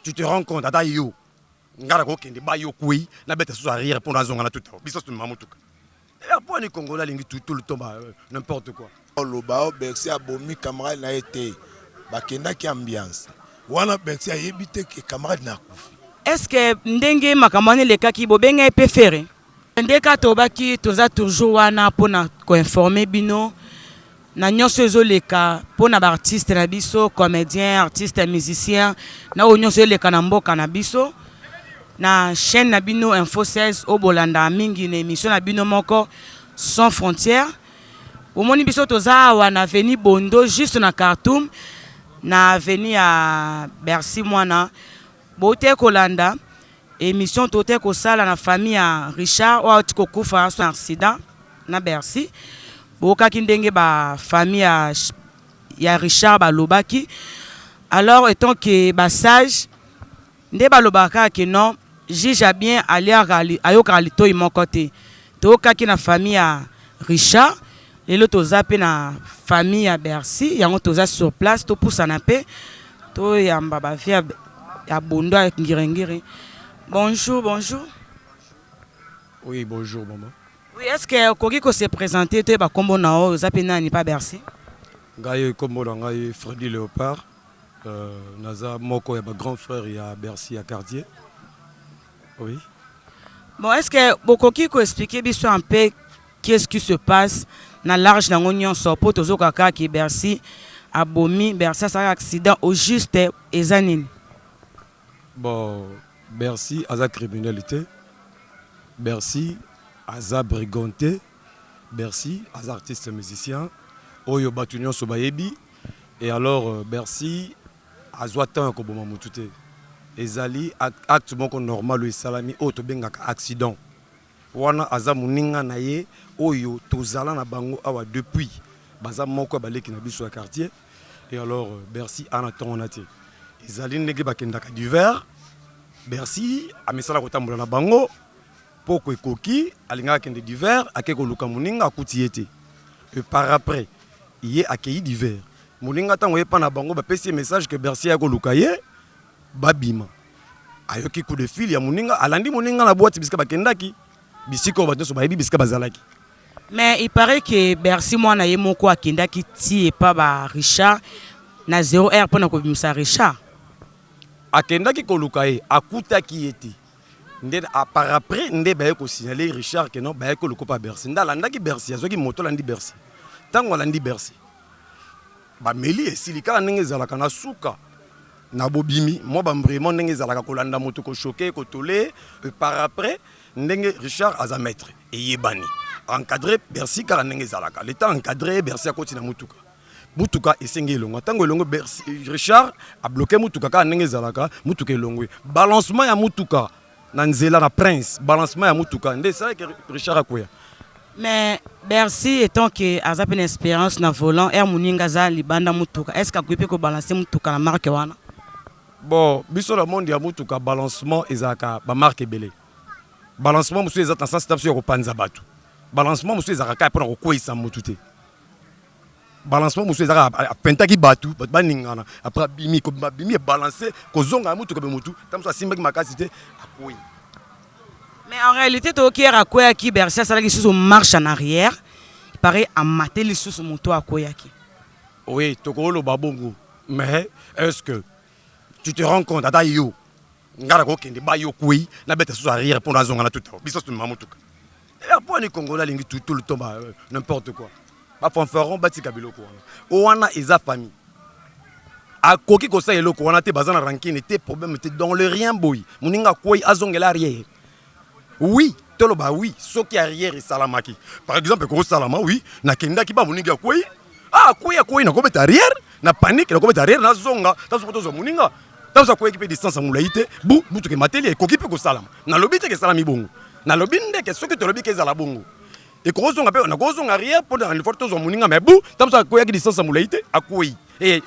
Tu te rends compte, ata yo ngai nakokende ba yo kwei, nabeta susu arrière mpo nazonga na tuta biso tumema motuka. Mpo ani Congolais alingi tout le temps n'importe quoi. Oloba o Bercy abomi camarade na ye te, bakendaki ambiance wana, Bercy ayebi te ke camarade na akufi. Est ce que ndenge makambo wana elekaki, bobenga ye mpe Ferre? Nde kaka tobaki, toza toujours wana mpona koinformer bino na nyonso ezoleka mpona baartiste na biso, comédien, artiste, musicien, na oyo nyonso eleka na mboka na biso, na chaîne na bino Info 16 oyo bolandaka mingi, na émission na bino moko Sans Frontière. Omoni, biso toza awa na avenue Bondo, juste na Khartoum, na avenue ya Bercy Mwana. Bote kolanda émission tote kosala na famille ya Richard oyo auti kokufa na accident na Bercy. Boyokaki ndenge bafamille ya Richard balobaki. Alors, étant que basage nde balobaka kaka ke non, juge a bien aliaka, ayokaka litoi moko te. Toyokaki na famille ya Richard, lelo toza mpe na famille ya Bercy. Yango toza sur place, topusana mpe toyamba bavie ya Bondo ya Ngiringiri. Bonjour, bonjour. Oui, bonjour maman. Oui, est ce que okoki kose présenter, toyeba nkombo na oyo oza mpe nani pa Bercy? Ngai, nkombo na ngai Fredi Léopard, naza moko ya bagrand frère ya Bercy ya quartier, oui. Bon, est ce que bokoki koexpliquer biso un peu qu'est-ce qui se passe na large nango nyonso, mpo tozoka kaka ke Bercy abomi, Bercy asalaka accident? Au juste eza nini? Bon, Bercy aza criminel te, Bercy aza brigand te. Bercy aza artiste musicien oyo bato nyonso bayebi. Et alors, Bercy azwa temps ya koboma motu te. Ezali acte moko normal oyo esalami, oyo tobengaka accident wana. Aza moninga na ye oyo tozala na bango awa depuis, baza moko ya baleki na biso ya quartier. Et alors, Bercy ana ntongo wana te, ezali ndenge bakendaka divers. Bercy amesala kotambola na bango. Poko ekoki, alingaka akende divers, ake koluka moninga, akuti ye te. Et par après ye akei divers, moninga ntango ye mpa na bango bapesi ye message ke Bercy aya koluka ye, babima. Ayoki coup de fil ya moninga, alandi moninga na boîte bisika bakendaki, bisika oyo bato nyonso bayebi bisika bazalaki. Mais il paraît que Bercy mwana ye moko akendaki ti epa ba Richard na 0 heure mpona kobimisa Richard. Akendaki koluka ye, akutaki ye te. Nde par après nde baye kosignaler Richard ke non, baye koluka pa Bercy. Nde alandaki Bercy, azwaki moto, alandi Bercy. Ntango alandi Bercy, bameli, esili kaka ndenge ezalaka na suka na bobimi mwa bambrement, ndenge ezalaka kolanda moto, kochoquer, kotole. Par après, ndenge Richard aza maître, eyebani, encadré Bercy kaka ndenge ezalaka. L'état encadré Bercy, akoti na mutuka, mutuka esengi elongwa. Ntango elongwe, Richard abloquer mutuka kaka ndenge ezalaka. Mutuka elongwe, balancement ya mutuka na nzela na Prince, balancement ya mutuka nde esalaki Richard akweya. Mais Bercy, étant que aza mpe na expérience na volant, aire moninga aza libanda mutuka, est ce que akoki mpe kobalancer mutuka na marque wana? Bon, biso na monde ya mutuka, balancement ezalaka bamarque ebele. Balancement mosusu eza na sens ta biso ya kopanza bato, balancement mosusu ezalaka kaka mpona kokweyisa motu te. Balancement mosusu ezalaka apentaki bato, bato baningana, après abimi, abimi, ebalance kozonga ya motuka, be motu ta mosusu asimbaki makasi te, akwei. Mais en réalité, toyoki ere akweyaki, Bercy asalaki lisusu marche en arrière, il paraît amate lisusu moto akweyaki. Oui, tokoloba bongo, mais est ce que tu te rends compte, ata yo ngai nakokende ba yo kwei, nabeta susu arrière mpo nazonga na tuta biso tumema motuka? Mpo ani Congolais alingi tout le temps n'importe quoi? Bafanfaron batika biloko wana. O wana eza famille, akoki kosala eloko wana te. Baza na rancune te, problème te, dans le rien boye moninga akwei, azongela arrière. Oui, toloba oui, soki arrière esalamaki, par exemple ekosalama, oui, nakendaki ba moninga akwei, ah, akwei, akwei, nakobeta arrière na panique, nakobeta arrière, nazonga taso po tozwa moninga. Ntango akweyaki mpe distance ya molai te, bu butuka emateli, ekoki mpe kosalama. Nalobi te ke esalami bongo, nalobi ndeke soki tolobi ke ezala bongo, ekozonga mpe nakozonga arrière mpo na fois tozwa moninga. Mais bu ntango mosusu akweyaki distance ya molai te, akwei,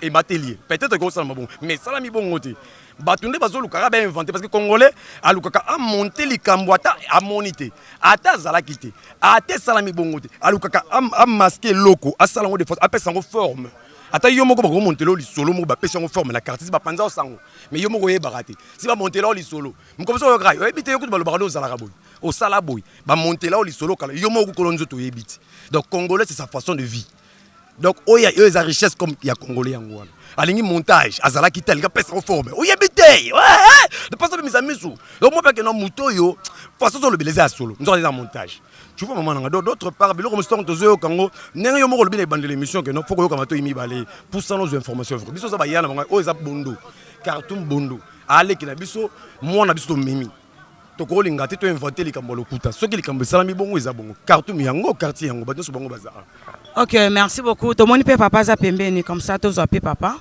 emateli ye, peut-être ekosalama bongo, mais esalami bongo te. Bato nde bazolukaka bainventer, parce que Congolais alukaka amonter likambo, ata amoni te, ata azalaki te, ata esalami bongo te, alukaka amasquer eloko, asala yango de force, apesa yango forme. Ata yo moko bakomontela lisolo moko, bapesi yango forme na quartier, bapanza yo sango, mais yo moko oyebaka te. Si bamontela yo lisolo mokomi, soki oyokaka, oyebi te. Yo kutu balobaka nde ozalaka boye, osala boye, bamontela yo lisolo kala, yo moko kolo nzoto oyebi te. Donc Congolais, c'est sa façon de vie. Donc oyo eza richesse comme ya Congolais, yango wana alingi montage. Azalaki te, alingi apesa yango forme, oyebi te, mpasa bimisa misu. Donc mo mpe na moto oyo, façon ozolobela eza ya solo, nzoka eza montage, tu vois, mama nanga. Donc d'autre part, biloko mosusu, ntango tozoyoka yango, ndenge yo moko olobi na ebandela émission ke non, faut koyoka matoi mibale, pusana ozwa information vrai. Biso oza baya na bango oyo eza Bondo, Khartoum Bondo aleki na biso, mwana biso tomemi. Tokolinga te toinvente likambo ya lokuta. Soki likambo esalami bongo, eza bongo. Khartoum yango, quartier yango, bato nyonso bango baza. Ok, merci beaucoup. Tomoni mpe papa aza pembeni, comme ça tozwa mpe papa.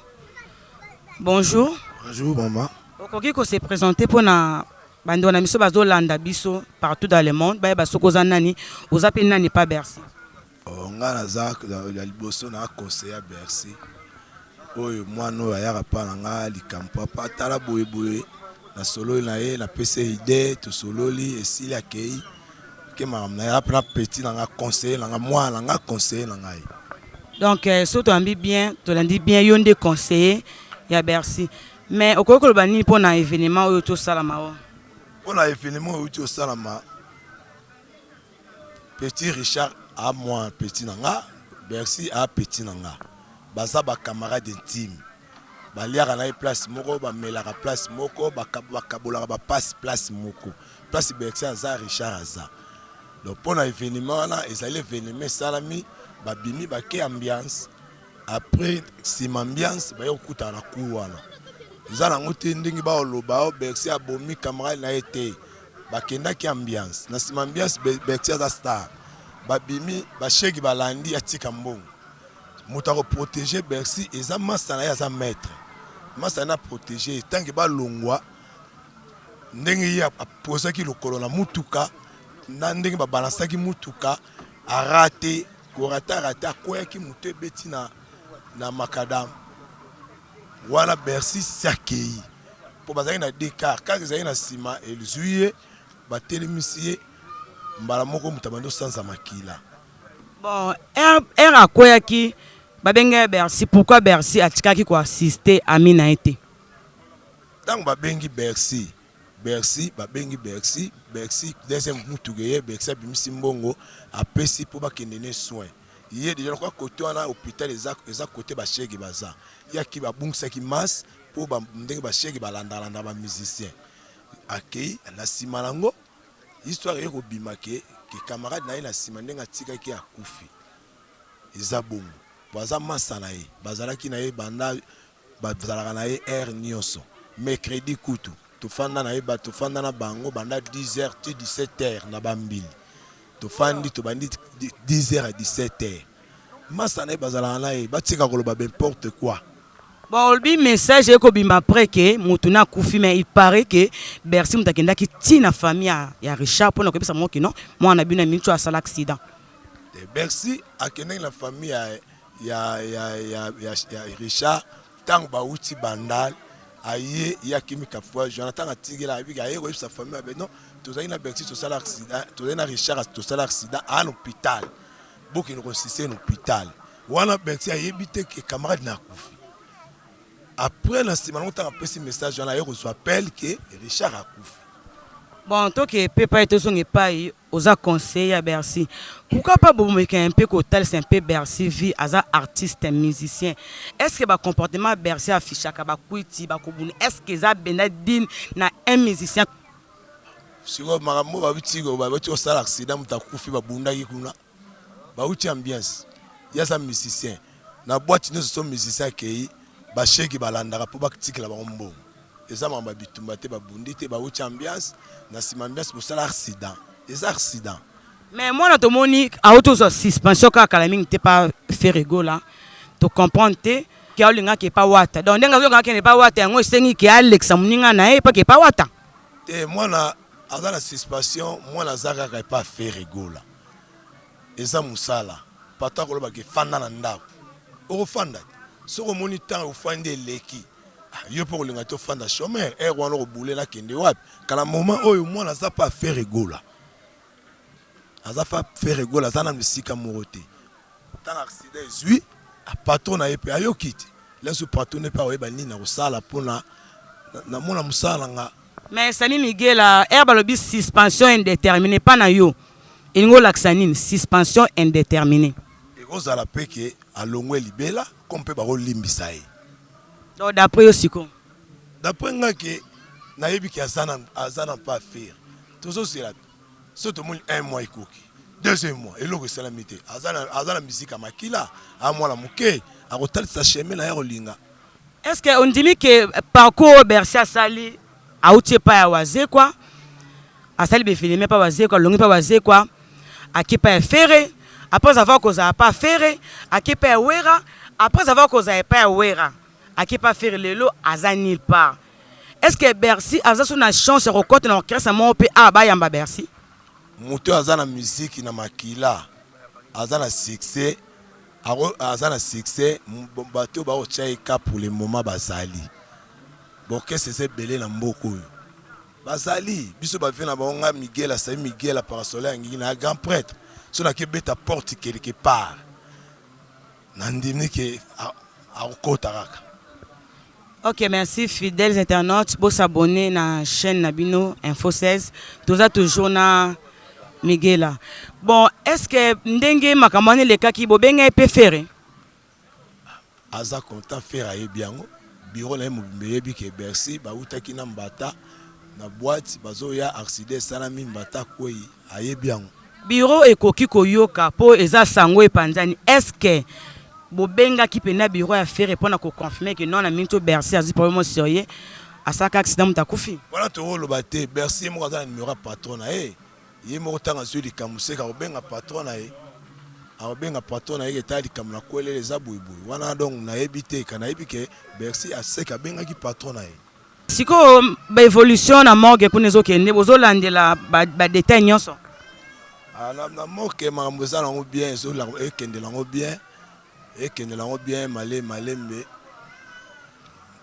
Bonjour. Bonjour, mama. Okoki kose présenter mpona bandeko na biso bazolanda biso partout dans le monde, bayeba soki oza nani, oza mpe nani pa Bercy? Oh, nga naza ya liboso na conseiller ya Bercy. Oyo mwana oyo ayaka mpa na nga, likambo papa tala boyeboye, nasololi na ye, napesi ye idée, tosololi, esili, akei ke makambo na ye apena. Petit na nga, conseiller na nga, mwana na nga, conseiller na ngai. Donc so toyambi bien, tolandi bien, yo nde conseiller ya Bercy. Mais okoki koloba nini mpona événement oyo tosalama o? Mpona événement oyo euti osalama, petit Richard a mwa petit na nga, Bercy a petit na nga, baza bacamarade intime, baliaka na ye place moko, bamelaka place moko, bakabolaka bapasi place moko. Place Bercy aza, Richard aza. Donc mpona événement wana, ezali événement esalami, babimi, bake ambiance. Après, nsima ambiance, baye kokutana na cour wana. Eza nango te ndenge baoloba o Bercy abomi camarade na ye te. Bakendaki ambiance, na nsima ambiance, Bercy aza star, babimi, bashegi balandi, atika mbongo. Moto akoprotege Bercy eza masa na ye, aza maître masa na protege. Ntange balongwa, ndenge ye apozaki lokolo na mutuka, na ndenge babalansaki mutuka, arate korata, arate, akweyaki, moto ebeti na macadam wana. Bercy si akei mpo bazalaki na deux cars, kaka ezalaki na nsima, ezwi ye, batelemisi ye mbala moko, moto abandi osanza makila. Bon, r akweyaki, babengi Bercy. Pourquoi Bercy atikaki koassiste ami na ye te? Ntango babengi Bercy, Bercy, babengi Bercy, Bercy, deuxième mutuka ye, Bercy abimisi mbongo, apesi mpo bakende ne soin. Ye déjà lokola kote wana hôpital eza kote bashege baza, yaki babungisaki masse mpo ndenge bashege balandalanda bamusicien. Akei na nsima nango, histoire eye kobima ke camarade na ye na nsima, ndenge atikaki, akufi. Eza bongo po aza masa na ye, bazalaki na ye banda, bazalaka na ye heure nyonso. Mercredi kutu tofanda na ye, tofanda na bango banda 10 heures ti 17 heures na bambili. Tofandi, tobandi 10 heures à 17 heures, masa na ye, bazalaka na ye. Batika koloba n'importe quoi. Bon, olobi message ekobima après ke motu na akufi, mais il paraît que Bercy moto akendaki ntina famille ya Richard mpona koyebisa bango kino mwana bino ya mintu asala accident. Bercy akendaki na famille ya Richard ntango bauti Bandal. Aye, ye akimi kafua joana. Ntango atikela, ayebiki, aye koyebisa famille abe non, tozalaki na Bercy, tosala accident, tozali na Richard, tosala accident, aa na hôpital, bokende kosiste na hôpital wana. Bercy ayebi te ke camarade na akufi. Après, na nsima nango, ntango apesi message wana, aye kozwa appel ke Richard akufi. Bon, toke mpe pai, tozonga epai oza conseiller ya Bercy. Pourquoi pas bomeka un peu kotalisa un peu Bercy vie? Aza artiste musicien. Est ce que bacomportement ya Bercy affichaka, bakwiti, bakobuna, est ce que eza benda digne na un musicien? Sikoyo makambo bauti kosala accident, moto akufi, babundaki kuna, bauti ambiance. Ye aza musicien, na boîte nyonso so musicien akei, basheki balandaka mpo batikela bango mbongo. Eza makambo ya bitumba te, babundi te, bauti ambiance, na nsima ambiance bosala accident, eza accident. Mais mwana tomoni auti ozwa suspension kaka kala mingi te pa Ferre Gola. Tocomprendre te ke aolingaki epa Wata. Donc ndenge azolingaka kende epa Wata, yango esengi ke alekisa moninga na ye epa ke epa Wata. Te, mwana aza na suspension, mwana aza kaka epa Ferre Gola. Eza mosala pato akolobaka efanda na ndako, okofanda te. Soki omoni ntango ofandi eleki, yo mpo kolinga te ofanda chômeur, heure wana okobule, nakende wapi? Kala moment oyo mwana aza pa Ferre Gola, aza fa Ferre Gola, aza na bisika moko te. Ntango accident ezwi, Ah, patron na ye mpe ayoki te. Leso patron ne mpe akoyeba nini nakosala mpona namona mosala na nga. Mais Sami Miguel, air balobi suspension indéterminée pa na yo, elingi olakisa nini suspension indéterminée? Ekozala mpe ke alongwe libela, comme mpe bakolimbisa ye. Donc d'après yo sikoyo? D'après nga, ke nayebi ke aza na mpe affaire, tozozela. So tomoni un mois ekoki, deuxième mois eloko esalami te. Aza na misika makila, amwana moke akotalisa chemin na ye kolinga. Est ce que ondimi ke parcours oyo Bercy asali, auti epai ya Wazekwa, asali befilime epai Wazekwa, alongi mpe Wazekwa, ake epai ya Ferre, après avoir kozala pa Ferre, ake epai ya Wera, après avoir kozala epai ya Wera, ake epai Ferre, lelo aza nulle part? Est ce que Bercy aza so na chance ya kokɔta na orchestre moko mpe awa bayamba Bercy? Moto oyo aza na miziki na makila, aza na succès, aza na succès, bato oyo bakotya ye ka pour le moment bazali. Baorchestre eza ebele na mboka oyo, bazali biso bavie na bango. Ngai Miguel, asali Miguel aparasole ya ngingi na grand prêtre, so nakebeta porte quelque part, nandimi ke akokota kaka. Ok, merci fidèles internautes, bos'abonner na chaîne na bino Info 16. Toza toujours na Miguela. Bon, est ce que ndenge makambo wana elekaki, bobenga ye mpe Ferre? Aza content. Ferre ayebi yango, bureau na ye mobimba eyebi ke Bercy bautaki na mbata na boîte, bazoya, accident esalami, mbata kwei, ayebi yango. Bureau ekoki koyoka mpo eza sango epanzani. Est ce que bobengaki mpena bureau ya Ferre mpona koconfirmer ke non, na mingi to Bercy azwi problème sérieux, asalaka accident, moto akufi? Wana tokoloba te. Bercy ye moko aza na numéro ya patron na ye. Ye moko ntango azwi likambo, seka akobenga patron na ye, akobenga patron na ye ke tala likambo na kwelele eza boyeboye wana. Donc nayebi te, ka nayebi ke Bercy aseke abengaki patron na ye. Sikoyo baévolution na morgue kuna ezokende, bozolandela badétail nyonso? Ah, na morgue makambo eza nango bien, ekendela yango bien, ekendela yango bien malembe malembe.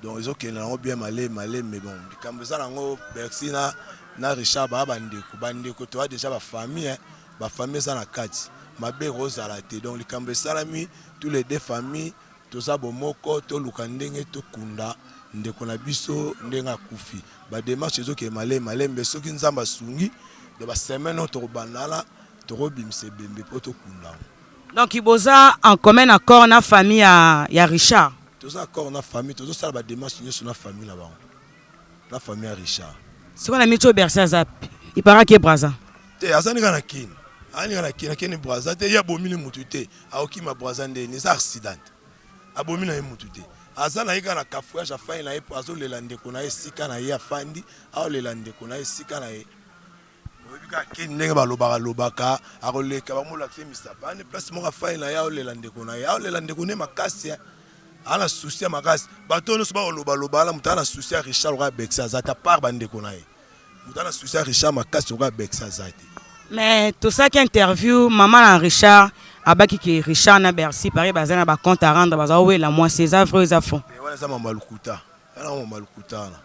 Donc ezokendela yango bien malembe malembe. Bon, likambo eza nango, Bercy na Richard baa bandeko, bandeko toya déjà bafamille, bafamille eza na kati, mabe ekozala te. Donc likambo esalami, tous les deux familles toza bomoko, toluka ndenge tokunda ndeko na biso ndenge akufi. Badémarche ezokende malembe malembe. Soki Nzambe asungi, do basemaine oyo tokobandala, tokobimisa ebembe mpo tokunda yango. Donc boza en commun accord na famille ya Richard? Toza accord na famille, tozosala badémarche nyonso na famille na bango, na famille ya Richard. Sikoyo na miti oyo Bercy aza, iparaki Braza? Te, aza nika na Kini, aza nika na Kini, akende Braza te. Ye abomi ni mutu te, akokima Braza ndeni? Eza accident, abomi na ye mutu te. Aza na ye kaka na cafouillage, afandi na ye po azolela ndeko na ye esika na ye afandi, aolela ndeko na ye esika na ye. Oyebi kaka Kini ndenge balobaka lobaka, akoleka bamolakisa ye misapa ani place moko. Afandi na ye, aolela ndeko na ye, aolela ndeko ne makasi, aza na souci ya makasi. Bato oyo nyonso bakolobaloba wana, moto aza na souci ya Richard lokola Bercy aza te, part bandeko na ye. Moto aza na souci ya Richard makasi lokola Bercy aza te. Mais tosalaki interview, mama na Richard abaki ke Richard na Bercy pare baza na bacompte à rendre, baza owela mwasi. Eza vrai, eza faux? Wana eza mambo ya lokuta, wana mambo ya lokuta. Wana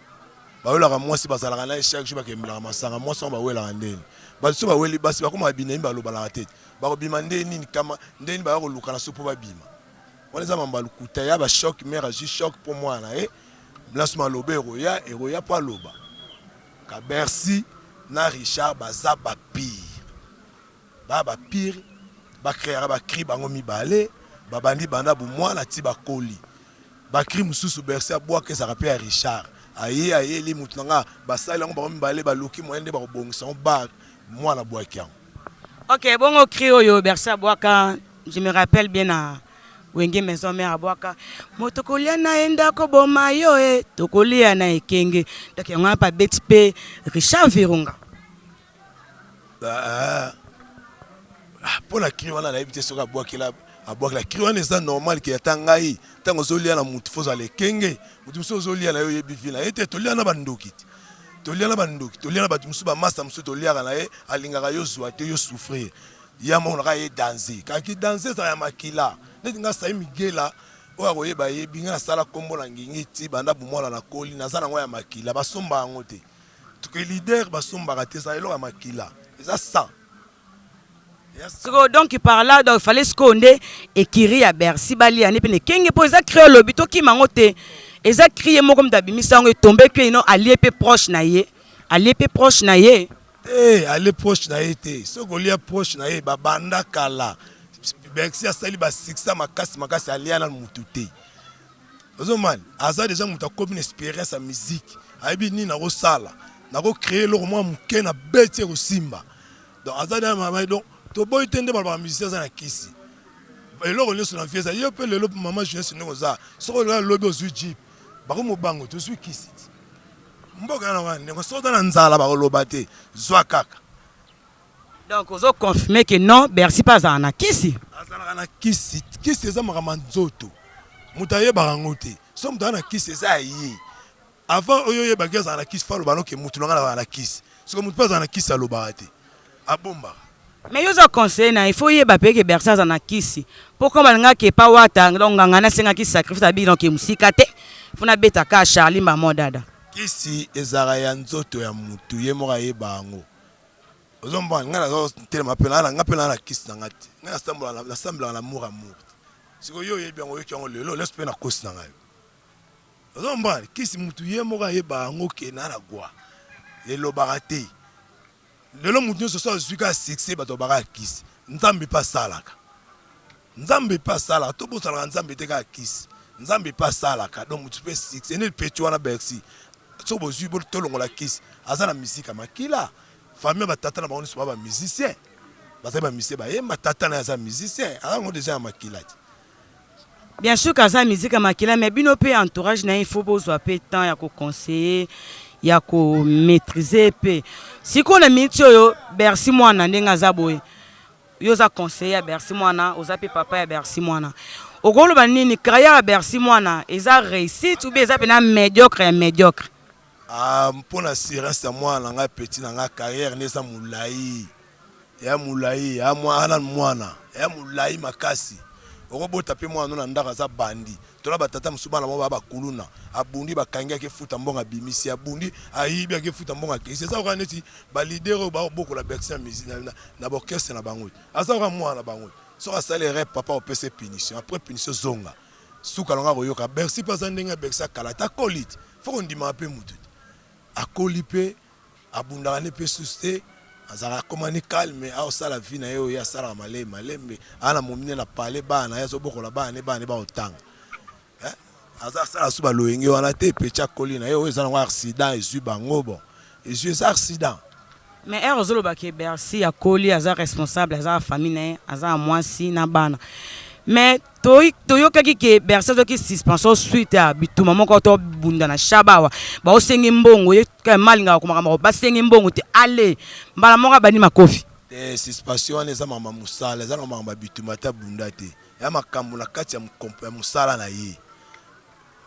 bawelaka mwasi, bazalaka na ye chaque jour, bakembelaka masanga. Mwasi wango bawelaka ndeni? Bato so baweli basi bakóma babinemi, balobalaka te, bakobima nde nini kama ndeni baya koluka na so mpo babima. Wana eza mambo ya lokuta ya bachoc. Mare azwi choc mpo mwana na ye place maloba ekoya, ekoya mpo aloba ka Bercy na Richard baza bapire, baya bapire, bacréaka bacri bango mibale, babandi banda bomwana ti bakoli. Bacri mosusu Bercy abwaka ezalaka mpe ya Richard. Aye ayeli motu na nga, basali yango bango mibale, baluki moyen nde bakobongisa yango, bar mwana abwaki yango. Ok, bongo cri oyo Bercy abwaka, je me rappelle bien, na Wenge Maison Mère, abwaka moto kolia na ye ndako boma yo e tokolia na ekenge. Donc yango wana mpe abeti mpe Richard Virunga. Ah, mpo na cri wana nayebi te soki abwakela, abwakela cri wana. Eza normal ke ata ngai, ntango ozolia na mutu, fo ozala ekenge. Motu mosusu ozolia na ye, oyebi vi na ye te. Tolia na bandoki te, tolia na bandoki, tolia na bato mosusu, bamasa mosusu toliaka na ye, alingaka yo zwa te, yo souffrir ya moko naka ye danse. Kaki danse ezala ya makila. Neti ngai sai Migela oyo akoyeba, yebi ngai nasala nkombo na ngingi ti banda bomwana na koli, naza nango ya makila, basomba yango te. Tuke leader basombaka te, ezala eloko ya makila, eza sang. Sikoyo donc par là, donc fallait sikoyo nde écurie ya Bercy balia nde mpe na ekenge, mpo eza cri olobi tokima yango te. Eza cri ye moko moto abimisa yango, etombe ke ino alie mpe proche na ye, alie mpe proche na ye. Te, ale proche na ye te. Soki olia proche na ye, babanda kala. Bercy asali basuccès makasi makasi, alia nanu mutu te. Ozomani aza déjà moto akomi na expérience ya musique, ayebi nini nakosala, nakocréer eloko mwa moke na beti ekosimba. Donc aza na, donc toboyi te nde balobaka musicien aza na kisi. Eloko nyonso na vie eza yo mpe. Lelo mama jeunesse, ndenge oza, soki olola lobi ozwi jeep, bakomobango tozwi kisi ti mboka yana wana. Ndenge soki oza na nzala, bakoloba te zwa kaka. Donc ozo confirmer que non, Bercy mpe azala na kisi? Azalaka na kisi. Kisi eza makambo ya nzoto, moto ayebaka yango te. So moto aza na kisi, eza ya ye. Avant oyo oyebaki azala na kisi, faut aloba noke motu na ngai azala na kisi. Soki motu mpe azala na kisi, alobaka te, abombaka. Mais yo oza conseiller na ye, faut oyeba mpe ke Bercy aza na kisi, mpo koma alingaki epa wata. Donc nganga nasengaki sacrifice abi, donc mosika te, faut nabeta ka Charlie Mbamo dada. Kisi ezalaka ya nzoto ya motu, ye moko ayeba yango. Ozombona ngai nazotelema mpe nga mpe naa na kisi na ngai te. Ngai nasambelaka na amour, amour. Sikoyo yo oyebi yango, oyoki yango lelo leso mpe na kosi na ngai. Ozombona kisi, mutu ye moko ayeba yango ke na na gwa elobaka te. Lelo mutu nyonso so azwi kaka succès, bato babaka ya kisi. Nzambe mpe asalaka, Nzambe mpe asalaka. To bosalaka Nzambe te kaka kisi, Nzambe mpe asalaka. Donc mutu mpe succès nde petit wana Bercy, so bozwi tolongola kisi, aza na misika makila. Famille, batata na bango nyonso ba bamusicien, bazali bamusicien, bayemba. Tata na ye aza musicien, aza yango déjà ya makila te. Bien sûr kaza musique ya makila, mais bino mpe entourage na ye, il faut bozwa mpe temps ya koconseiller, ya komaîtriser mpe. Sikoyo na miniti oyo, Bercy mwana ndenge aza boye, yo oza conseiller ya Bercy mwana, oza mpe papa ya Bercy mwana, okoloba nini? Carrière ya Bercy mwana eza réussite ou bien eza mpena médiocre ya médiocre? Ah, mpona assurance ya mwana na ngai, petit na ngai, carrière nde eza molai, ya molai ya mwana mwana ya molai makasi. Okobota mpe mwana no na ndako aza bandi. Tona batata mosusu, bana bango baa bakuluna, abundi, bakangi, akefuta mbongo, abimisi, abundi, ayibi, akefuta mbongo, akesi. Eza kaka neti baleader oyo baobokola Bercy na baorchestre na bango. Aza kaka mwana na bango. Soki asali erreur, papa opesa punition, après punition zonga suka nango akoyoka. Bercy mpe aza ndenge ya Bercy, akala ata akoli te, faut kondimaka mpe mutu te. Akoli mpe, abundaka ne mpe susu te, azalaka akomani calme, aosala vie na ye oyo ye asalaka malembe malembe. Aa na momine na pale, bana na ye azobokola, bana ne, bana ne baotanga. Aza asala su baloyenge wana te. Petit akoli na ye, oyo eza nango accident ezwi bango, bon, ezwi, eza accident. Mais ere ozoloba ke Bercy akoli, aza responsable, aza na famille na ye, aza na mwasi na bana, mais toyokaki ke Bercy azwaki suspension suite ya bituma moko tobunda na shaba awa. Baosengi mbongo, ye malingaka komaka moko, basengi mbongo te, ale mbala moko abandi makofi. Te, suspension wana eza makambo ya mosala, eza na makambo ya bituma te, abunda te. Ya makambo na kati ya mosala na ye,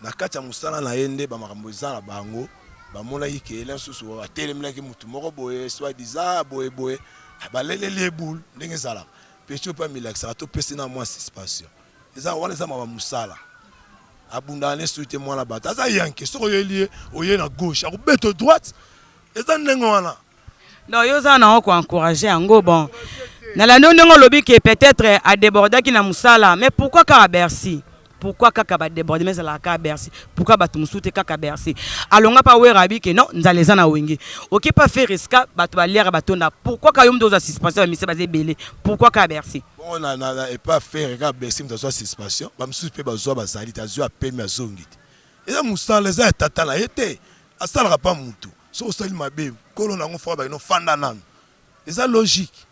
na kati ya mosala na ye nde bamakambo eza na bango. Bamonaki ke ele mosusu atelemelaki motu moko boye, soi-disant boye boye, baleleli ebule. Ndenge ezalaka, petit oyo mpe amilakisaka, topesi na mwa suspension. Eza wana, eza makambo mosala. Abundaka ne soki te mwana bato aza yanke. Soki oyeli ye, oye na gauche, akobeta droite. Eza ndenge wana. Donc yo oza nango koencourage yango. Bon, nalandi yo ndenge olobi ke peut-être adébordaki na mosala, mais pourquoi kaka Bercy? Pourquoi kaka badéborde, mais ezalaka kaka Bercy? Pourquoi bato mosusu te, kaka Bercy? Alonga mpa Wera, abi ke non, nzala eza na Wenge. Oke mpa Fereska, bato baliaka batonda. Pourquoi kaka yo moto ozwa suspension? Bamise baza ebele, pourquoi kaka Bercy? Bongo na epa Ferre, kaka Bercy moto azwa suspension? Bamosusu mpe bazwa, bazali te. Azwi, apemi, azongi te. Eza mosala, eza ya tata na ye te, asalaka mpa mutu. Soki osali mabe, nkolo nango faut bakino fanda nanu, eza logique.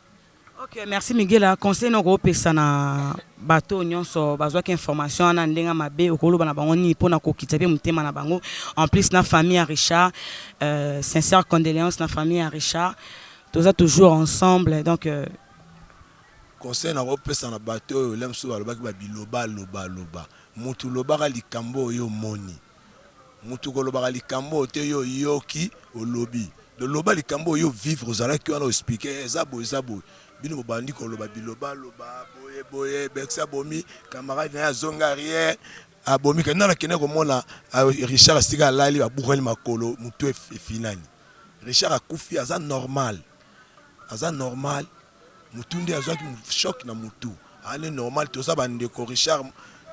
Ok, merci Miguel. Conseil noko opesa na bato nyonso bazwaki information wana ndenge mabe, okoloba na bango nini mpona kokitisa mpe motema na bango? En plus na famille ya Richard, sincère condoléance na famille ya Richard, toza toujours ensemble. Donc Conseil nakopesa na bato oyo le mosusu balobaki babiloba loba loba, mutu lobaka likambo oyo omoni. Mutu kolobaka likambo oyo te yo oyoki, olobi. Loba likambo oyo vivre, ozalaki wana, oexpliquer eza boye, eza boye. Bino bobandi koloba biloba loba boye boye, Bercy abomi camarade na ye, azongi arrière, abomi. Nana akende komona Richard esika alali, babukani makolo, motu efinani. Richard akufi, aza normal, aza normal. Mutu nde azwaki choc na mutu. Ane normal, toza bandeko. Richard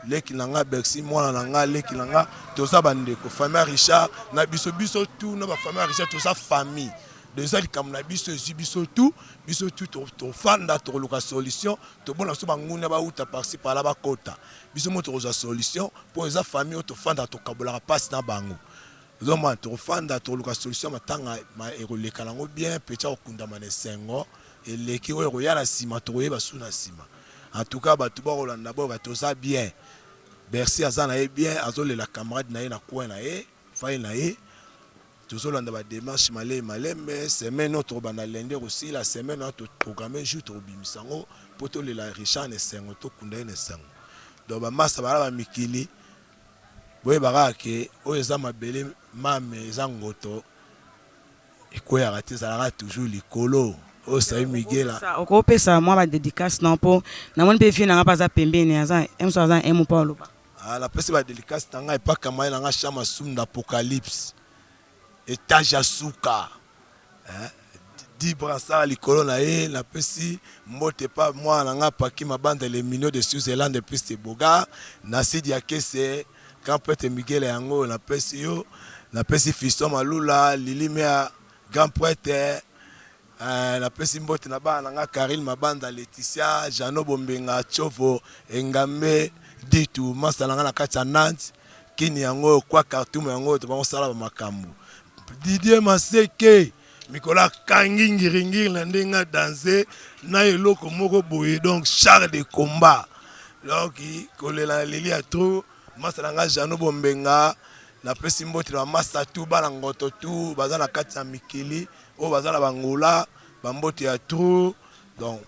leki na nga, Bercy mwana na nga, leki na nga, toza bandeko. Famille ya Richard na biso, biso tu na bafamille ya Richard, toza famille. Donc eza likambo na biso, ezwi biso tu, biso tu tofanda, tokoluka solution. Tobona biso banguna bauta par-ci par-là, bakota biso mo, tokozwa solution, mpo eza famille oyo tofanda, tokabolaka mpasi na bango. Ozomona, tokofanda, tokoluka solution. Matanga ekoleka nango bien, petit akokundama na esengo. Eleki oyo ekoya na nsima, tokoyeba su na nsima. En tout cas, bato bakolanda, boyoka, toza bien. Bercy aza na ye bien, azolela camarade na ye na coin na ye, fai na ye. Tozolanda badémarche malei malembe. Semaine oyo tokobanda lende, kosila semaine wana, toprogramme jour tokobimisa yango mpo tolela Richard na esengo, tokunda ye na esengo. Donc bamasa bala bamikili, boyeba kaka ke oyo eza mabele mame, eza ngoto ekweyaka te, ezalaka toujours likolo. Oyo sai Miguela. Okopesa mwa badédicace na mpo namoni mpe vie nanga mpe aza pembeni, aza moso, aza emo mpo aloba. Ah, napesi badédicace na ngai epaka mai na ngai Chama Sunda, Apocalypse, étage ya suka, eh, Dibra asala likolo na ye. Napesi mbote pa mwana na ngai Paki Mabanda, le mino de Switzerland, piste Boga na Sidi ya Kese, grand prêtre Miguel yango napesi yo. Napesi Fiston Malula, Lilimea, grand prêtre. Napesi mbote na bana na nga Karine Mabanda, Laetitia, Jano Bombenga, Tchovo Engambe, Ditu masa na nga na kati ya Nantes kini yango kwa Khartoum yango tobangosala bamakambo. Didier Maseke mikolo akangi ngiringiri na ndenge adanse na eloko moko boye, donc char de combat. Donc kolela na leli ya trop. Masa na nga Jano Bombenga, napesi mbote na bamasa tu, bana ngoto tu baza na kati ya mikili oyo, baza na bangola, bambote ya trop. Donc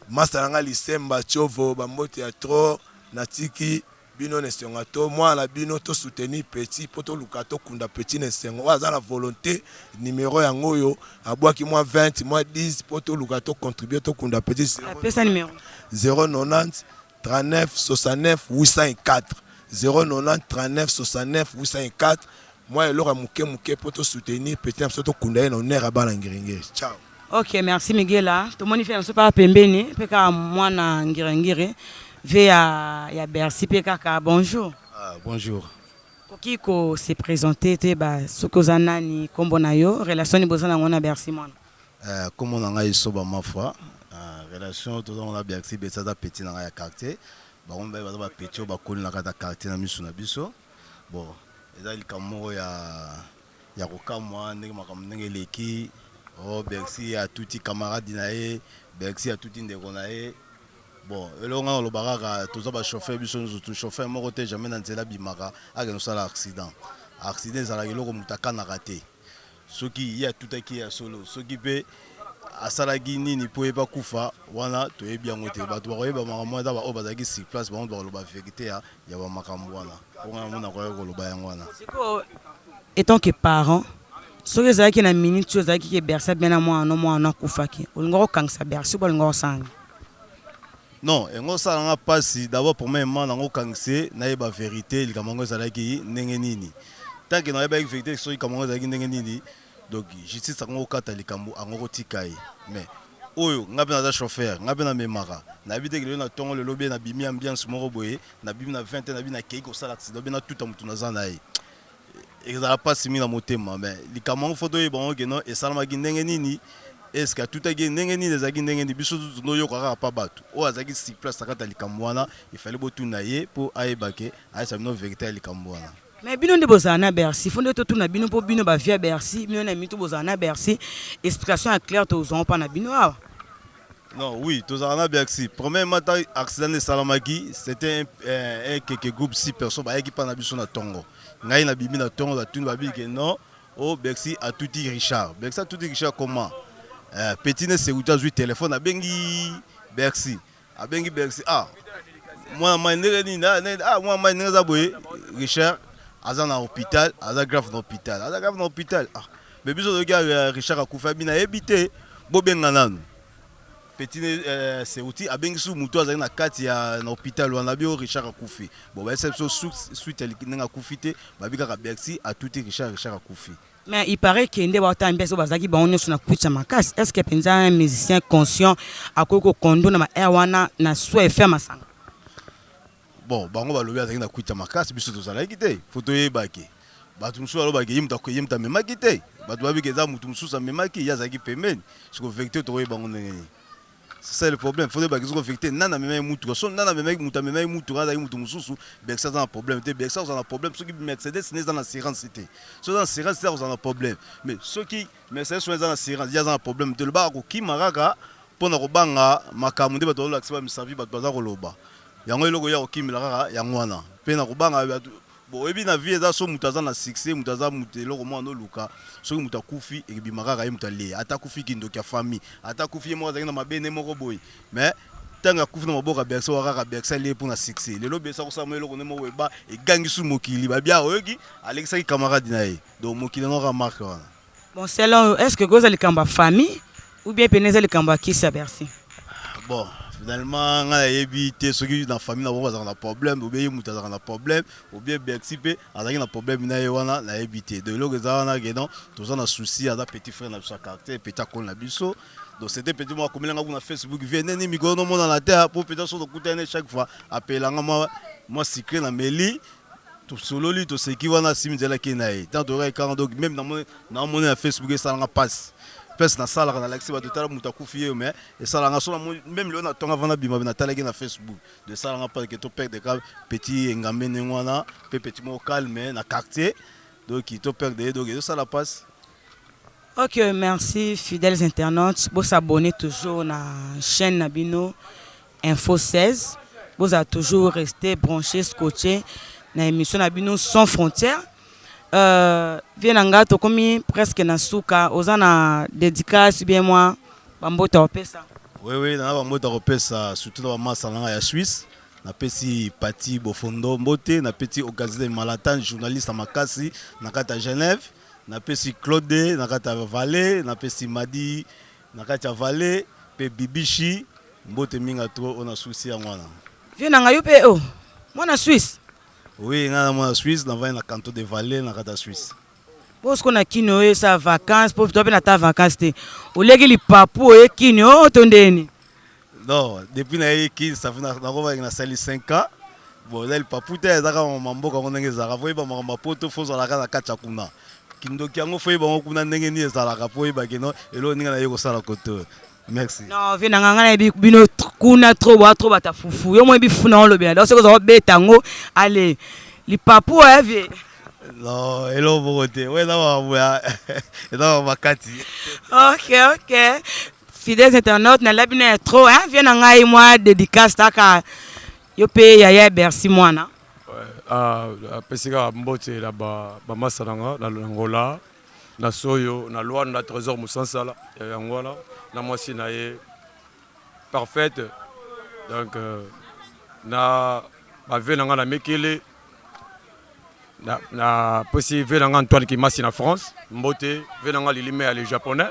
masa na nga Lisemba Tiovo, bambote ya trop. Natiki bino na esengo to mwana na bino, tosoutenir petit mpo toluka tokunda petit na esengo. Oyo aza na volonté, numéro yango oyo, abwaki mwa 20, mwa 10 mpo toluka tocontribue, tokunda petit. Apesa numéro. 090 39 69 804, 090 39 69 804. Mwa eloko ya moke moke mpo tosoutenir petit na biso, tokunda ye na honneur ya bana Ngiringiri. Ciao. Ok, merci Miguela. Tomoni fe na biso mpaka pembeni mpe kaka mwana Ngiringiri, ve ya Bercy mpe kaka. Bonjour. Ah, bonjour. Koki ko se présenter te ba soki oza nani, nkombo na yo, relation nini boza nango na Bercy mwana? Kombo na ngai Soba Mafwa. Relation toza na Bercy, Bercy aza petit na ngai ya quartier. Bango mibale baza bapetit oyo bakoli na kati ya quartier na miso na biso. Bon, eza likambo moko ya kokamwa ndenge makambo ndenge eleki. O Bercy atuti camarade na ye, Bercy atuti ndeko na ye. Bon, eloko ngai naloba kaka, toza bachauffeur biso nyonso tu. Chauffeur moko te jamais na nzela abimaka akende kosala accident. Accident ezalaka eloko moto akanaka te. Soki ye atutaki ye ya solo, soki mpe asalaki nini mpo ye bakufa wana, toyebi yango te. Bato bakoyeba makambo wana eza baoyo bazalaki sur place, bango bakoloba vérité ya bamakambo wana. Mpo ngai namona koya koloba yango wana. Sikoyo, étant que parent, soki ezalaki na minute oyo ezalaki ke Bercy abia na mwana no, mwana akufaki, olinga kokangisa Bercy, bo olinga kosala nini? Non, yango osalanga mpasi. D'abord, premièrement, nango okangise, nayeba vérité likambo yango ezalaki ndenge nini. Tant que nayebaki vérité soki likambo yango ezalaki ndenge nini, donc justice yango okata likambo yango, kotika ye. Mais oyo ngai mpe naza chauffeur, ngai mpe namemaka, nayebi te lelo na ntongo, lelo bie nabimi ambiance moko boye, nabimi na 20, nabi nakei kosala accident bie natuta motu naza na ye, ezala mpasi mingi na motema. Mais likambo yango fo toyeba yango keno esalamaki ndenge nini, est-ce atutaki ye ndenge nini, ezalaki ndenge nini. Biso toyoka kaka pa bato oyo azalaki sur place na kati ya likambo wana. Ifale botuna ye mpo ayeba ke ayesa bino vérité ya likambo wana. Mais bino nde bozala na Bercy, fo nde totuna bino, mpo bino bavie ya Bercy, bino na mito bozala na Bercy, explication ya claire tozwango mpa na bino awa. Non, oui, tozala na Bercy. Premièrement, ta accident esalamaki, c'était un keke groupe 6 personnes bayaki mpa na biso na ntongo. Ngai nabimi na ntongo, batuni, babi ke non, o Bercy atuti Richard. Bercy atuti Richard comment? Petit ne sécurité azwi téléphone, abengi Bercy, abengi Bercy: "Ah, mwana mai, ndenge nini? Ah, mwana mai, ndenge eza boye, Richard aza na hôpital, aza grave na hôpital, aza grave na hôpital." Ah, mais biso toyoki Richard akufa, bino ayebi te, bobenga nanu. Petit ne Seruti abengi su mutu azalaki na kati ya na hopital wana abi o Richard akufi. Bon bayebisa biso suite ya ndenge akufi te, babi kaka Bercy atuti Richard, Richard akufi. Mais il parait que nde bawata ambiance oyo bazalaki bango nyonso na kwicha makasi. Est-ce que penza un musicien conscient akoki ko conduire na ba heure wana na sous effet ya masanga? Bon bango balobi azalaki na kwicha makasi, biso tozalaki te, faut toyeba ke bato mosusu balobaki ye moto ye moto amemaki te, bato bayebi ke eza moto mosusu amemaki, ye azalaki pembeni. Siko vérité tokoyeba yango ndenge nini? C'est ça le problème, faut toyeba siko vérité nani amemaki mutuka. So nani amemaki, moto amemaki mutuka azalaki moto mosusu, Bercy aza na problème te. Bercy akozala na problème soki Mercedes ne eza na assurance te. Soki eza na assurance te, akozala na problème, mais soki Mercedes wana eza na assurance, ye aza na problème te. Lobaka kokima kaka mpona kobanga makambo nde bato bazolakisa bamisavi, bato baza koloba yango, eloko ya kokimela kaka yango wana mpe na kobanga bato. Bon, oyebi na vie eza so moto aza na succès, moto aza moto eloko mwana oluka, soki moto akufi ekebima kaka ye moto alie, ata akufi kindoki ya famille, ata akufi ye moko azalaki na mabe ne moko boye, mais ntango akufi na maboko ya Bercy wa kaka Bercy alie mpona succès. Lelo Bercy akosala mo eloko nde moko eba egangi mokili, babia oyoki alekisaki camarade na ye, donc mokili yango kaka marque wana. Bon, selon est ce que koza likambo ya famille ou bien pene eza likambo ya kisi ya Bercy? Bon, finalement ngai nayebi te soki na famille na bango bazalaka na problème, ou bien ye moto azalaka na problème, ou bien Bercy mpe azalaki na problème na ye wana, nayebi te. Donc eloko eza wana ke non, toza na souci, aza petit frère na biso ya quartier, petit akoli na biso. Donc c'était petit moko akomelanga kuna Facebook: vie neni mikolo nomonana te, po peut-être so tokutani chaque fois apelanga mwa sucré na meli, tosololi, toseki wana, asimi nzelaki na ye tant toyokaki kaka. Donc même namoni na Facebook, esalanga mpasi mpesi nasalaka, nalakisi bato: tala moto akufi ye. Mais esalanga so même lelo natonga vanda bima, natalaki na Facebook de esalanga mpasi ke toperdre ka petit engambe ndenge wana, mpe petit moko calme na quartier, donc toperdre ye, donc ezosala mpasi. Ok, merci fidèles internautes. Vous s'abonnez toujours na chaîne na bino Info 16. Vous avez toujours resté branché, scotché na émission na bino Sans frontières. Vieux na nga, tokomi presque na suka, oza na dédicace bien moi bambota opesa? Oui, na bambota kopesa, surtout na bamasa na nga ya Suisse. Napesi Pati Bofondo mbote, napesi Ocasine Malatan, journaliste ya makasi na kati ya Genève, napesi Claude na kati ya Valais, napesi Madi na kati ya Valais mpe Bibishi mbote mingi trop oyo na susi yango wana. Vieux na nga, yo mpe o mwana Suisse? Oui, ngai na mwana Suisse, navandi na canton de Valais na kati ya Suisse. Po siko na kini oyo esa vacance, po to mpe na ta vacance te, oleki lipapu oye kini o to ndeni? Non, depuis nayeyi kini, ça fait nakobaki nasali 5 ans. Bon, eza lipapu te, eza kaka mamboka yango ndenge ezalaka. Faut oyeba makambo ya poto, faut ozalaka na kati ya kuna kindoki yango, faut oyeba yango kuna ndenge nini ezalaka, po oyeba keno eloko ndenge naye kosala koto. Merci. Non, vieux na nga, ngai nayebi bino kuna trop boa trop bata fufu, yo moyebi fufu na olobela, donc soki oza kobeta yango ale lipapu oya vieux. Non, eloko moko te, oyo eza makambo ya eza makambo ya kati. Ok, fidèles internautes, nalabi na ya trop hein. Vieux na ngai, mwa dédicace taka yo mpe yaya Bercy mwana. Apesi kaka mbote na bamasa na nga na Angola, na Soyo, na Lwanda, Trésor Mosansala yango wana na mwasi na ye Parfaite, donc na bavieux na nga na Mekele, napesi vieux na nga Antoine Kimasi na France mbote, vieux na nga Lilime ya le Japonais,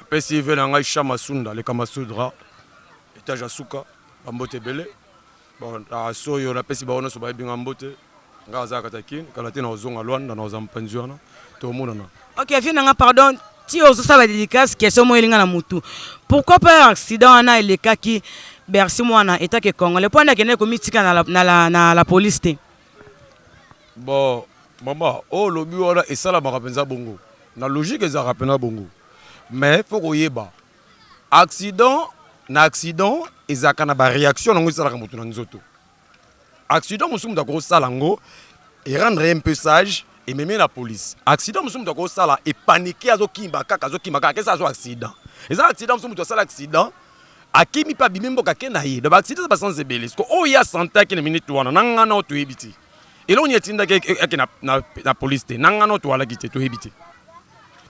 apesi vieux na ngai Chamasunda le Kamasudra, étage ya suka, bambote ebele. Bon, na Soyo napesi bango nyonso bayebi nga mbote. Nga aza kati ya Kini, kala te na kozonga Lwanda, na kozala mopanzi wana, tomonana. Ok, vieux na nga, pardon, ti ozosala badédicace, question moko elinga na motu: pourquoi pas accident wana elekaki, Bercy mwana etake Congolais, mpo wana akendaki komitika na la police te? Bon mama, oyo olobi wana esalamaka mpenza bongo, na logique ezalaka mpenza bongo, mais faut koyeba accident na accident ezalaka na baréaction nango esalaka moto na nzoto. Accident mosusu moto akosala yango erendre ye un peu sage, ememi na police. Accident mosusu moto akosala epaniquer, azokimba kaka, azokima kaka, kesa azwa accident. Eza accident mosusu moto asala accident, akimi mpe abimi mboka, ake na ye. Donc baaccident eza basens ebele. Siko oyo ye asantaki na minute wana na ngana oyo toyebi te eloko nini etindaki ake na police te. Na ngana oyo toalaki te, toyebi te.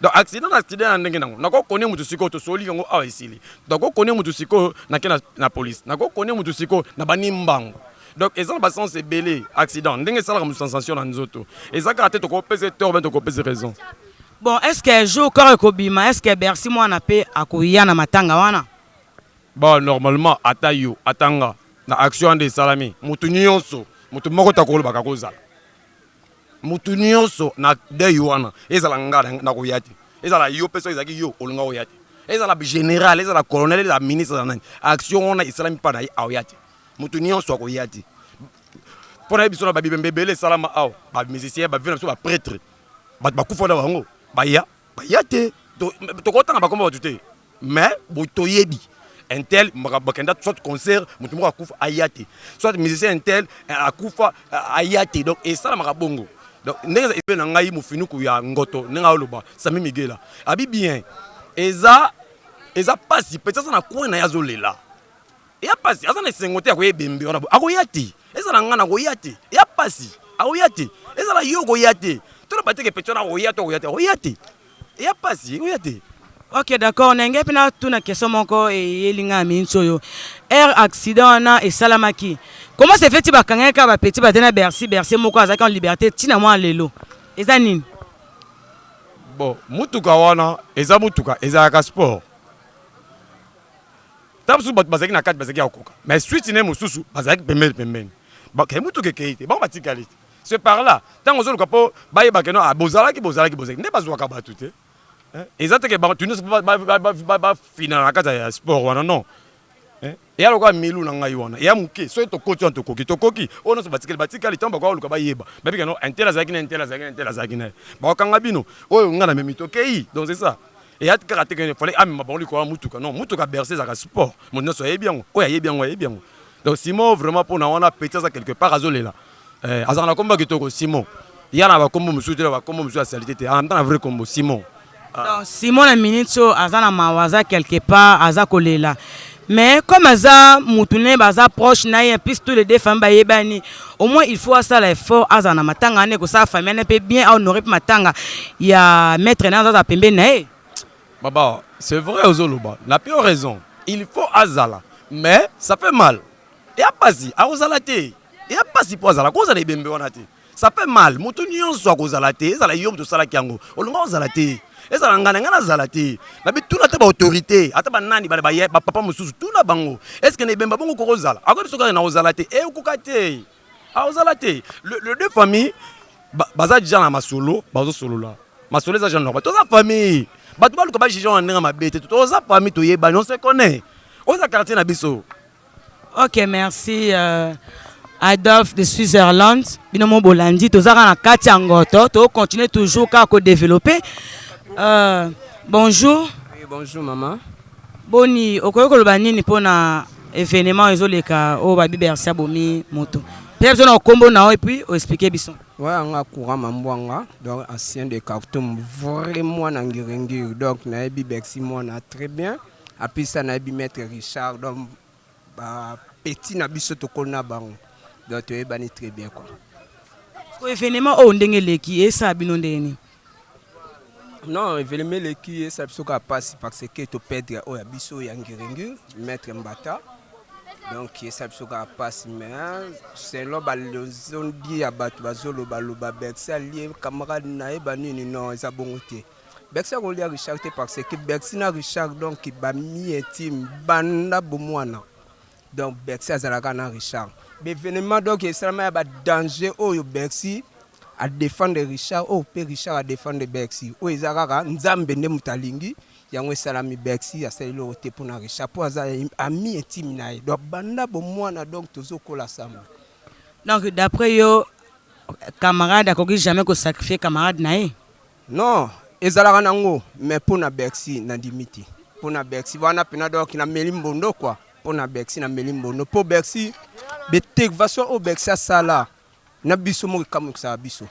Donc accident na accident na ndenge nango, nakokone motu sikoyo tosoli yango awa esili, nakokone motu sikoyo nake na police, nakokone motu sikoyo na bani mbango. Donc eza na basens ebele accident ndenge esalaka motu sensation na nzoto, eza kaka te tokopesa tort ben tokopesa raison. Bon, est ce que jour corps ekobima, est ce que Bercy mwana mpe akoya na matanga wana? Bon, normalement, ata yo, ata nga, na action wana esalami, motu nyonso, motu moko takolobaka kozala motu nyonso na deuil wana. Ezala nga, nakoya te. Ezala yo mpe, soki ezalaki yo, olinga koya te. Ezala général, ezala colonel, ezala ministre, ezala nani, action wana esalami mpa na ye, aoya te. Motu nyonso akoya te. Mpo na ye, biso na babibembe ebele esalama awa, bamusicien, bavieux na biso, baprêtre, bato bakufa na bango, baya, baya te. Tokotanga bakomba bato te, mais toyebi un tel bakenda soit concert, moto moko akufa, aya te, soit musicien un tel akufa, aya te. Donc esalamaka bongo. Donc ndenge ebe na ngai mofinuku ya ngoto, ndenge aoloba Sami Migela abi bien, eza pasi peut aza na coin na ye, azolela, eya pasi, aza na esengo te ya koya ebembe wana, akoya te. Ezala ngai, nakoya te, eya pasi, akoya te. Ezala yo, koya te. Toloba teke petit wana akoya to akoya te, akoya te, eya pasi, ekoya te. Ok, d'accord. Na ngai mpe natuna question moko eyeli ngai ya miniti oyo. Aire accident wana esalamaki, comment se fait bakangaki kaka bapetits baza na Bercy? Bercy moko azalaki en liberté ntina mwa lelo, eza nini? Bon, mutuka wana eza mutuka ezalaka sport. Ta mosusu bato bazalaki na kati, bazalaki ya kokoka, mais suite ne mosusu bazalaki pembeni pembeni, bakei, mutuka ekei te, bango batikali te. C'est par là ntango ozoluka mpo bayeba ke no, bozalaki, bozalaki, bozalaki nde bazwaka bato te. Eza teke bato nyonso bafina na kati ya sport wana, non. Eya lokola milu na ngai wana, eya moke. Soki tokoti wana, tokoki, tokoki oyo nyonso batikali, batikali. Ntango bakoka koluka, bayeba, babika no, un tel azalaki na, un tel azalaki na, un tel azalaki na ye, bakokanga bino. Oyo ngai namemi, tokei. Donc c'est ça, eya kaka te ke fallait amema bango likolo ya mutuka. Non, mutuka Bercy ezalaka sport, moto nyonso ayebi yango, oyo ayebi yango ayebi yango. Donc Simon, vraiment, mpona wana petit aza quelque part azolela. Azalaka na kombo ya kitoko, Simon. Ya na bakombo mosusu te, na bakombo mosusu ya saleté te, en même temps na vrai kombo Simon. Donc Simon, na minute oyo, aza na mawa, aza quelque part, aza kolela. Mais comme aza mutu ne baza proche na ye, plus tous les deux famille bayebani, au moins il faut asala effort, azala na matanga wana, ekosala famille wana mpe bien, ahonore mpe matanga ya maître na aza pembeni na ye. Baba, c'est vrai, ozoloba na pio raison, il faut azala, mais ça fait mal, eya pasi, akozala te, eya pasi mpo azala, kozala ebembe wana te, ça fait mal. Moto nyonso akozala te. Ezala yo moto osalaki yango, olinga ozala te. Ezala ngai na ngai, nazala te. Nabi tuna te baautorité, ata banani, bapapa mosusu, tuna bango: est ce que na ebemba bongo kokozala? Akoyebi soki kaka na kozala te, ekoka te, akozala te. Le deux familles baza déjà na masolo, bazosolola masolo, eza genre normal. Toza famille, bato baluka bajuge wana ndenge mabe te. Toza famille, toyebani, on se connaît, oza quartier na biso. Ok, merci, Adolphe de Switzerland. Bino mo bolandi, tozaka na kati ya ngoto, tocontinue toujours kaka kodévelopper. Bonjour. Oui, bonjour maman. Boni, okoki koloba nini mpona événement ezoleka oyo babi Bercy abomi moto? Mpe biso na okombo na yo et puis oexplike biso. Ouais, nga courant Mambwanga, donc ancien de Khartoum, vraiment na Ngiringiri. Donc nayebi Bercy mwana très bien. Apesa nayebi maître Richard, donc ba petit na biso, tokoli na bango. Donc toyebani très bien quoi. Ko événement oyo ndenge eleki, esala bino ndenge nini? Non, événement eleki, esala biso kaka mpasi, parce que toperdre oyo ya biso ya Ngiringiri, maître Mbata. Donc esala biso kaka mpasi, mais selon balozondi ya bato bazolobaloba, Bercy alie camarade na ye banini, non, eza bongo te. Bercy akolia Richard te, parce que Bercy na Richard, donc bami intime banda bomwana. Donc Bercy azalaka na Richard. Baévénement donc esalama ya badanger oyo Bercy adéfendre Richard, oyo mpe Richard adéfendre Bercy, oyo eza kaka Nzambe nde moto alingi yango esalami. Bercy asali eloko te mpona Richard, mpo aza ami intime na ye, donc banda bomwana, donc tozokola sambo. Donc d'après yo, camarade akoki jamais kosacrifier camarade na ye? Non, ezalaka nango, mais mpo na Bercy nandimi te. Mpo na Bercy wana mpena, donc nameli mbondo quoi. Mpo na Bercy nameli mbondo, mpo Bercy, baintervention oyo Bercy asala na biso moko ekamwisaka biso.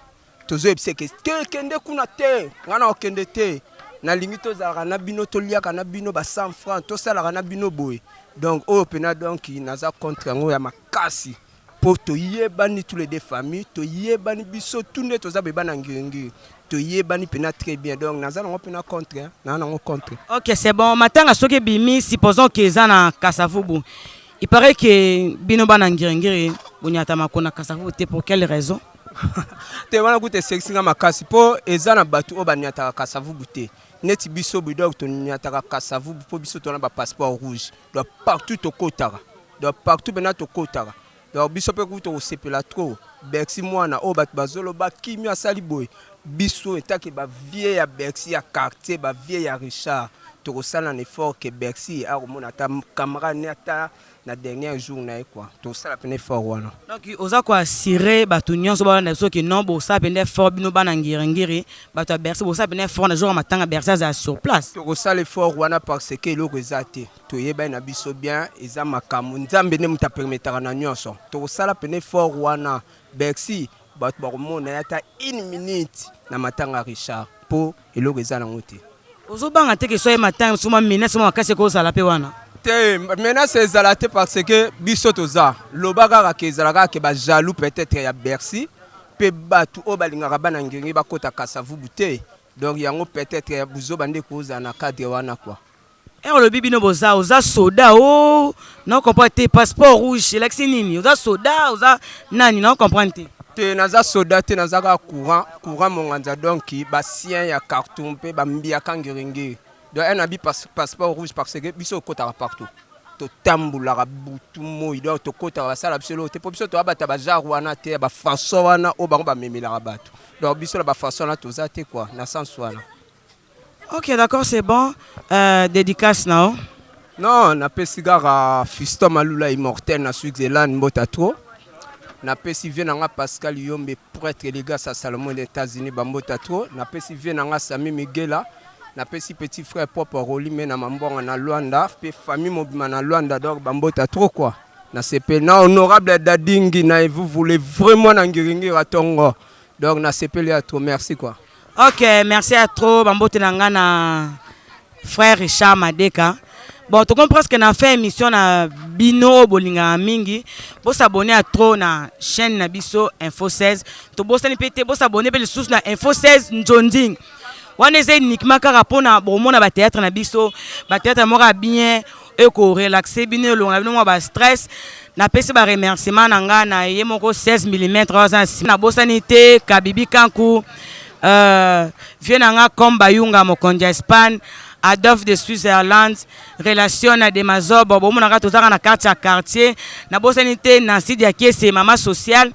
Tozoyebisa eke te, kende kuna te, ngai na kokende te, nalingi tozalaka na bino, toliaka na bino ba 100 francs, tosalaka na bino boye. Donc oyo mpena, donc naza contre yango ya makasi, mpo toyebani tous les deux familles, toyebani biso tu nde toza boye, bana Ngiringiri, toyebani mpena très bien. Donc naza nango mpena contre, naza nango contre. Ok, c'est bon. Matanga soki ebimi, supposons ke eza na Kasavubu, il paraît que bino bana Ngiringiri bonyatama na Kasavubu te, pour quelle raison? Te, wana kuta esekisi nga makasi, mpo eza na bato oyo baniataka Kasavubu te neti biso boye. Donc toniataka Kasavubu mpo biso tona bapasseport rouge, donc partout tokotaka, donc partout mpena tokotaka. Donc biso mpe kuta kosepela trop. Bercy mwana oyo bato bazoloba kimi asali boye, biso etake bavieux ya Bercy ya quartier, bavieux ya Richard, tokosala na effort ke Bercy akomona ata camarade ne ata na dernier jour na ye quoi. Tosala pene effort wana. Donc oza koassurer bato nyonso balanda biso ke non, bosala pene effort, bino bana Ngiringiri, bato ya Bercy, bosala pene effort na jour ya matanga, Bercy azala sur place? Tokosala effort wana parce que eloko eza te, toyebani na biso bien. Eza makambo Nzambe nde moto apermettaka na nyonso. Tokosala pene effort wana, Bercy bato bakomona ye ata une minute na matanga Richard, mpo eloko eza nango te. Ozobanga te ke so ye matanga soma menace mo makasi ekozala mpe wana? Te, menace ezala te parce que biso toza loba kaka ke ezala kaka ke bajaloux peut-être ya Bercy mpe bato oyo balingaka bana Ngenge bakɔta Kasavubu te. Donc yango peut-être ya buzoba nde kozala na cadre wana quoi. Ere olobi bino boza, oza soda o na comprendre te. Passeport rouge elakisi nini? Oza soda, oza nani? Na comprendre te. Te, naza soda te, naza kaka courant monganza, donc basien ya carton mpe bambiaka Ngiringiri. Donc un abi passeport rouge parce que biso okotaka partout, totambolaka butu moi, donc tokotaka, basala biso eloko te, mpo biso toya bato ya bagenre wana te, ya bafaçon wana oyo bango bamemelaka bato. Donc biso na bafaçon wana toza te quoi, na sens wana. Ok, d'accord, c'est bon. Dédicace nao? Non, napesi kaka Fiston Malula immortel na Switzerland, mbota trop. Napesi vieux na nga Pascal Yombe, prêtre Ligasa Salomon des États-Unis, bambota trop. Napesi vieux na nga Sami Miguela, napesi petit frère propre Roli me na mambonga na Lwanda mpe famille mobima na Lwanda, donc bambota trop quoi. Nasepeli na honorable Dadingi na vous voulez vraiment na Ngiringira tongo, donc nasepeli ya trop, merci quoi. Ok, merci à trop. Bambote na nga na frère Richard Madeka. Bon, tokomi presque na fin émission na bino oyo bolingaka mingi. Bos'abonner à trop na chaîne na biso Info 16. Tobosani mpe te, bos'abonner mpe lisusu na Info 16 Nzonding. Wana eza uniquement kaka mpona bomona bathéâtre na biso, bathéâtre moko ya bien ekorelaxer bino, elongola bino mwa bastress. Napesi baremerciement na nga na ye moko 16 mm oyo aza na nsima. Nabosani te Kabibi Kanku, vieux na nga comme Bayunga, mokonzi ya Espagne, Adolphe de Switzerland, relation na Demazobo, bomonaka tozaka na kati ya quartier. Nabosani te Nancy Diakese, mama sociale.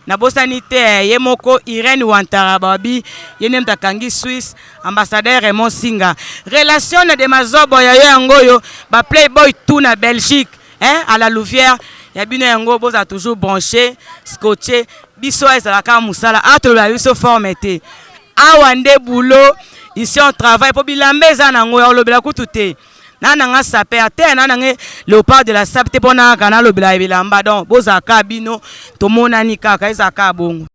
Nabosani te ye moko Irene Wantara, babi ye nde moto akangi Suisse, ambassadeur Raymond Singa, relation na Demazobo ya yo yango oyo, baplayboy tout na Belgique, hein, à la Louvière ya bino yango. Bozala toujours branché, scotché. Biso ezalaka mosala awa, tolobela biso forme te awa nde boulot. Ici on travaille, mpo bilamba eza nango ya kolobela kutu te. Na nanga saper te, na nanga léopard de la sape te, mpo na kaka nalobela bilamba. Donc bozalaka bino, tomonani kaka, ezalaka bongo.